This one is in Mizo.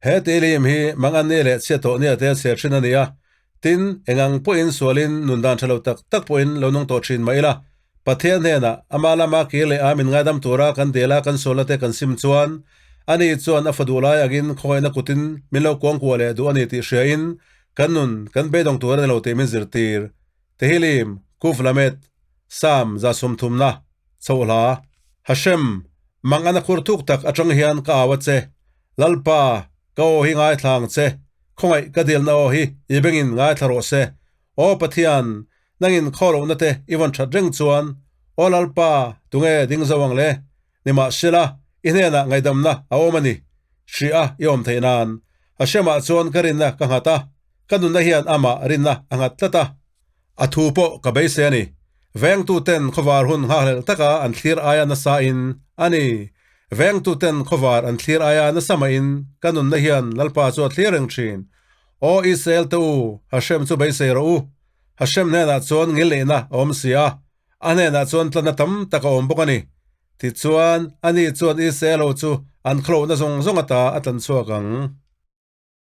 He Tehillim hi mangan ni leh chhiat tawh nia te chhiar thin a ni a, tin, engang pawhin sualin nun dan tha lo tak tak pawhin lo nung tawh thin mah ila, Pathian hnenah ama lama kir leh a min ngaidam tura kan dela kan sualna te kan sim chuan ani chuan a fa duh lai angin khawngaihna kutin min lo kuangkuah leh duh a ni tih hriain kan nun kan beidawng tur a ni lo tih min zirtir. Tehillim, Kuf Lamed, Sam 130na, Chhohla, Hashem, Mang an a khur thuk tak atang hian ka au a che. Lalpa, ka aw hi ngaithla ang che. Khawngaih ka dilna aw hi i bengin ngaithla rawh se. Aw Pathian, nangin khaw lohna te i vawn that reng chuan, Aw Lalpa, tunge ding zo ang le? Nimahsela, i hnenah ngaihdamna a awm a ni. Hria i awm theih nan. Hashemah chuan ka rinna ka nghat a, ka nunna hian amah rinna a nghat tlat a. A thu pawh ka beisei a ni. Vengtuten khawvar hun nghakhlelh taka an thlir aia nasa in a ni. Vengtuten khawvar an thlir aia nasa mah in ka nunna hian Lalpa chu a thlir reng thin. Aw Israel te u, Hashem chu beisei rawh u. Hashem hnenah chuan ngilneihna a awm si a, a hnenah chuan tlanna tam tak a awm bawk a ni. Tichuan, ani chuan Israel ho chu an khawlohna zawng zawng ata a tlan chhuak ang.